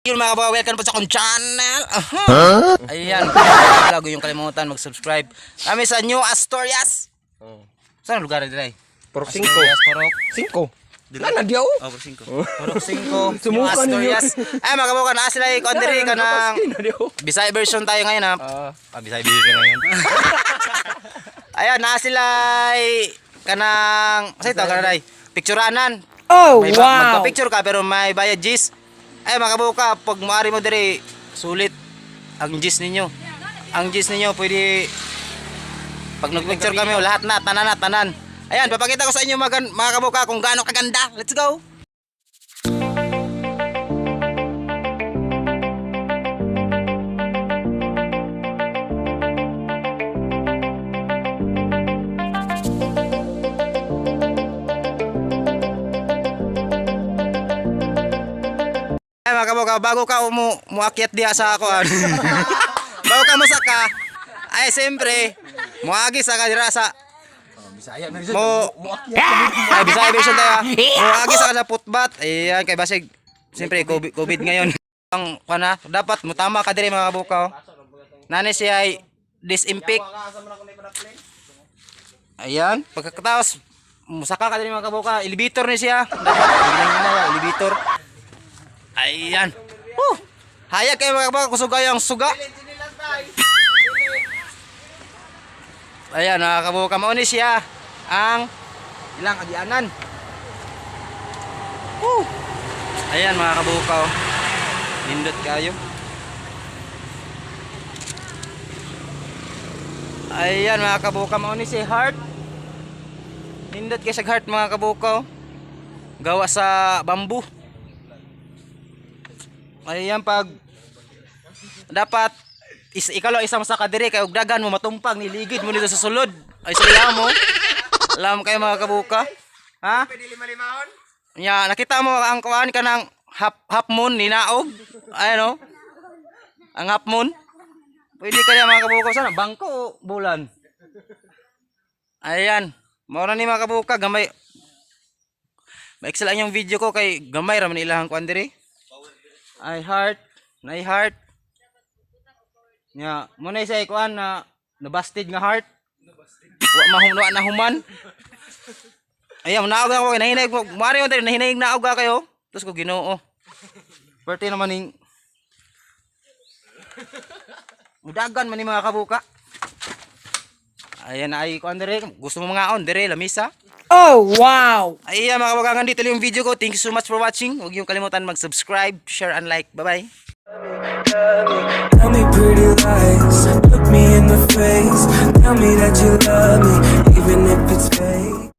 Yun, mga kabawa, welcome po sa akong channel. Aha. Ayan, bago yung kalimutan mag-subscribe. Kami sa New Asturias. Oh. Saan ang lugar nila eh? Purok 5. Asturias, Purok. 5. Nana diaw. Oh, Purok 5. Purok 5. New Sumuka ninyo. Asturias. Ay, mga kabawa, naa sila eh, kondiri ka ng Bisaya version tayo ngayon ha. Ah. Ah, Bisaya version ngayon. Ayan, naa sila ay kanang, sa ito, kanang picturanan. Oh, May wow. Magpa-picture ka pero may bayad G's. Ay, mga kabuka, pag maari mo diri, sulit ang G's ninyo. Ang G's ninyo pwede pag nagpicture kami, oh, lahat na, tanan na, tanan. Ayan, papakita ko sa inyo, mga kabuka, kung gaano kaganda. Let's go! Ay, mga kabuka, bago ka muakyat diha sa ako, bago ka mosaka, ay siyempre, muagi sa kadira sa Bisaya na mo ay Bisaya version tayo. Ah. Muagi sa ka sa putbat. Ayan kay basig. Siyempre COVID, COVID ngayon. Ang kana dapat mutama ka diri, mga kabukaw. Nani siya ay disinfect. Ayan, pagkatapos musaka ka diri, mga kabuka, elevator ni siya. Dapat bilang na elevator. Ayan. Woo! Hayag kayo, mga kabuka, kusog kayo ang suga. Ayan, mga kabuka, mao ni siya ang ilang agianan. Woo! Ayan, mga kabuka, oh. Nindot kayo. Ayan, mga kabuka, mao ni si Heart. Nindot kay sa heart, mga kabuka, oh. Gawa sa bamboo. Ayan, pag dapat ikaw lang isang sa kadiri kay og dagan mo matumpang niligid mo nito sa sulod. Ay sa iya mo. Alam kayo, mga kabuka. Ha? Nya nakita mo ang kuan ka ng half, half moon ninaog. Ay no. Ang half moon. Pwede kaya, mga kabuka, sana bangko o bulan. Ayan. Mao na ni, mga kabuka, gamay. Maiksi lang yung video ko kay gamay ra man ilahang kuan diri. Ay heart, nay heart. Nya, mo na isa kuan na nabasted nga heart. Wa mahum wa na human. Ayan, naog ako kay nahinay ko. Mari mo diri nahinay naog ka kayo. Tapos ko Ginoo. Pwerte naman ning mudagan man ni, mga kabuka. Ayan ay kuan diri, gusto mo mga on diri lamisa. Oh, wow. Ayan, mga kabuka, hanggang dito lang yung video ko. Thank you so much for watching. Huwag niyong kalimutan mag-subscribe, share and like. Bye-bye. Tell me pretty lies, look me in the face. Tell me that you love me, even if it's fake.